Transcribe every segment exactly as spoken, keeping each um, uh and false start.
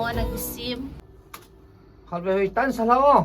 Ana kisim. Khatvei hoi tan sa la aw.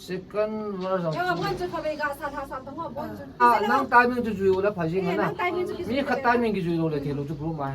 Second verse. Nang timing chu zui u le pha zing a na. Mi khat timing kizui lo le thei lo chu group mai.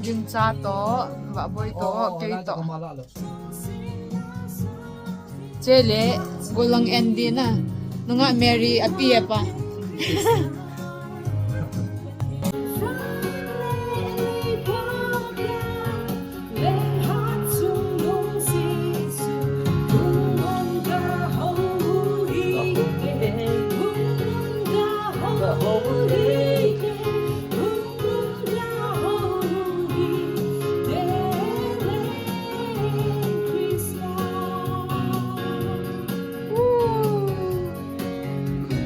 Gingcha tawh, Vahboi tawh, kei tawh. Che le, gulang en ding a. Nungak Mary a pi a pa.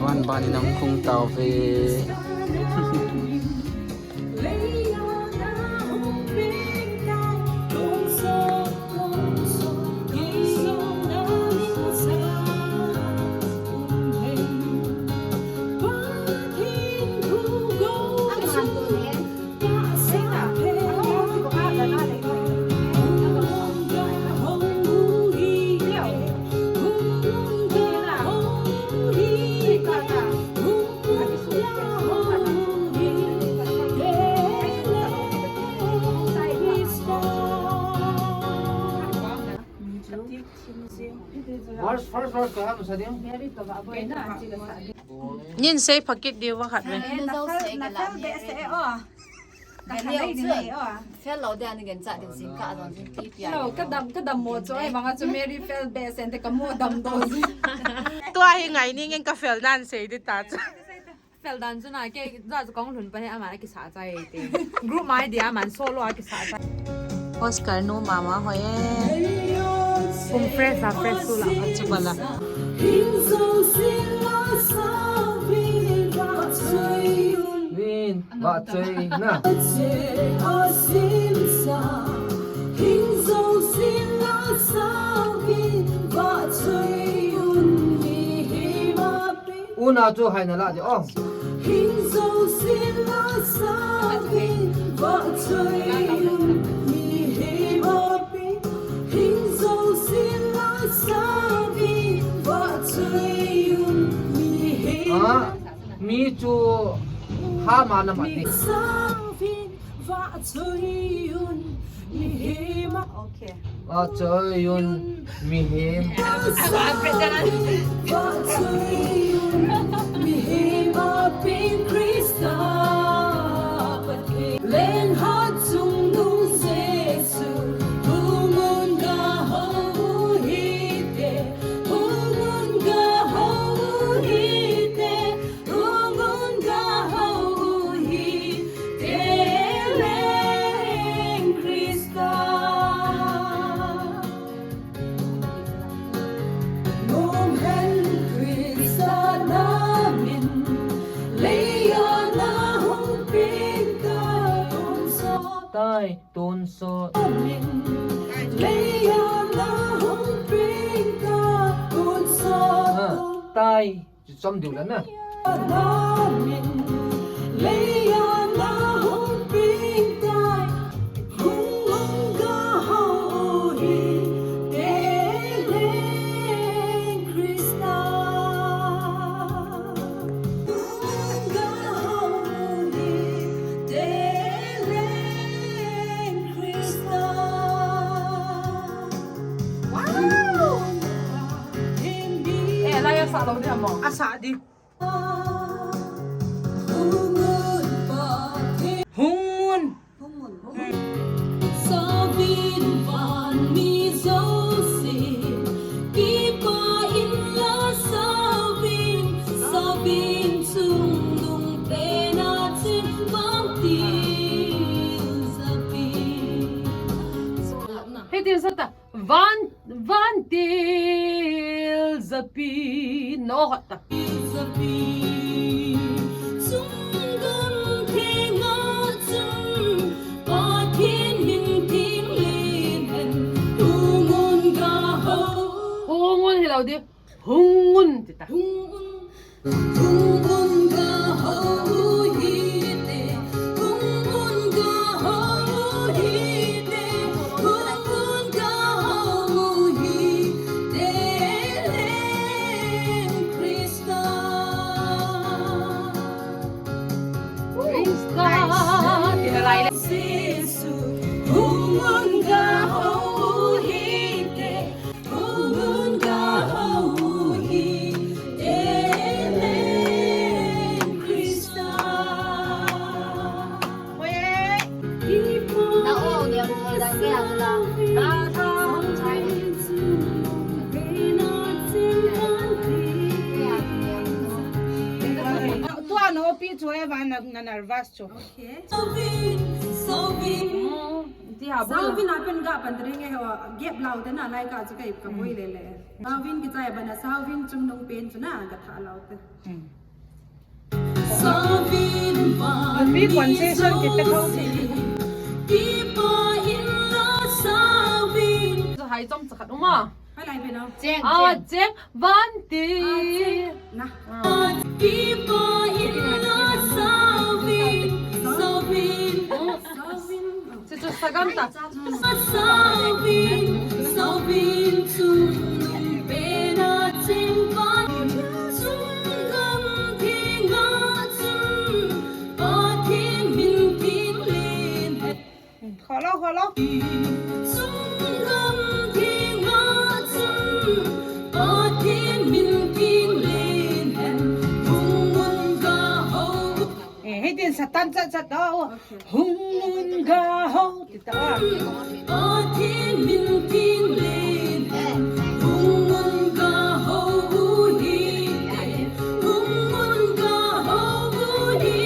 Ban ban in a hung khung tau ve. Verse, first verse ka ham sa ding. Nin sei phakit diu va khat ve. Fel lo de ani gen cha ding sing ka dong sing ti pia. Lo, ka dam, ka dam mo chu ai manga chu Mary fel be sen te ka mo dam do. Tua hi ngai ning in ka fel dan sei di ta chu. Fel dan chu na ke za chu kong lhun pa he ama kisa chai te. Group mai dia man solo a kisa chai. Oscar nu mama hoi e. Kum fresh a fresh su la chu bala. Min, va chei na. Una chu haina la di o. A, mi chu ha ma na ma di. Vachoi un mihem. Vachoi un mihem. Ai, tonsawt. Lei a na hung ping ta, tonsawt. Ah, tai. Chu cham diu la na. Lei a na hung ping tai, hung hung ga ho hi te leng Khrista. Hung hung ga ho hi te leng Khrista. Wow! Eh, lai a sa lo di a maw? A sa di. Hung un. Hung un. Hung un. Sauvin van mi zosia, kipak in la sauvin, sauvin chungnung pen a ching vantil zapi. Hiti sa ta. Van, vantil zapi, no hot ta. Zapi, chung gam theng a chun, Pathian min thiangtho hen, hung un ga ho. Hung un hilo di, hung un ti ta. Hung un. Hung un ga ho hi te, hung un ga ho hi te, hung un ga ho hi te leng Khrista. Khrista, ti na lai le. Jesu, hung un ga ho hi te. Hung un ga ho hi te leng Khrista. Na o niam ni dan ke ang la. Ka tha chai. Tua no pi chu e van na, na nervous chu. Sauvin, sauvin. Ti ha bul. Sauvin a pen ga pan tring e ho, gap lau te na lai ka chu kai ka bui le le. Sauvin kichai ban a sauvin chungnung pen chu na ga tha lau te. Sauvin van mi concession ki pe tho ti. Kipak in la sauvin. Chu hai chom cha khat um a. Hai lai pen a. Cheng, a, cheng. Cheng, vantil. A, cheng. Na. A. Kipak in la sauvin, sauvin. Sauvin. Chu chu sagam ta. Sauvin, sauvin chungnung pen a ching vantil, chung gam theng a chun Pathian min thiangtho hen. Kholo, kholo. Chung gam theng a chun Pathian min thiangtho hen, hung un ga ho. Eh, hei tin sa tan chat chat ta. Hung un ga ho ti ta. Pathian min thiangtho hen, hung un ga ho hi te, hung un ga ho hi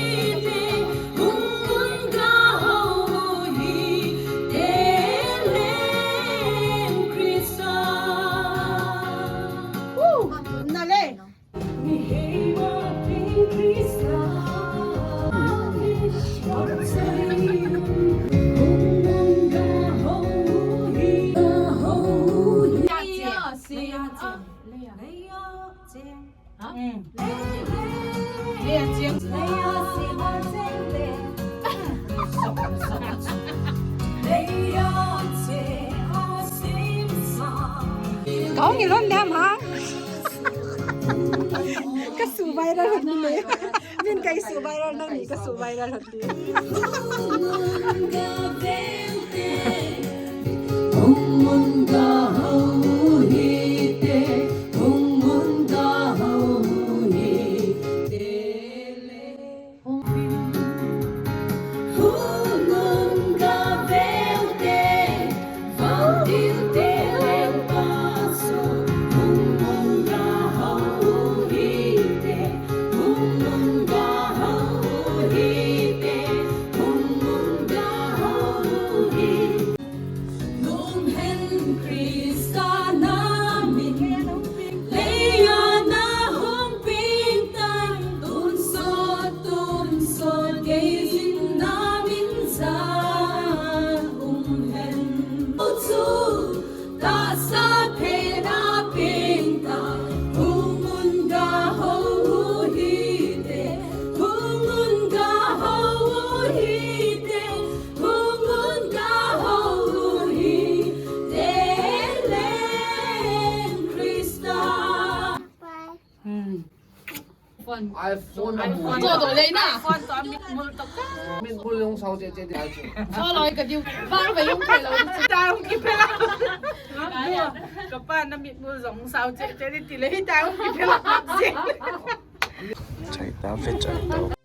te, hung un ga ho hi te leng Khrista. Woo! Na le. Ka hung i lon diam ha. Ka su viral hot di le. Min ka i su viral, nang ni ka su viral hot di. Hung un ga ho hi te, hung un ga ho hi te, hung un ga ho hi iPhone a mu. Zo do lei na. Mitmul zong sau che che di ai chu. Zo loi ka diu. Var va yung thei lo. Ta hung kiphel a. Ka pa na mitmul zong sau che che di ti le hi ta hung kiphel a. Chai ta ve chai ta.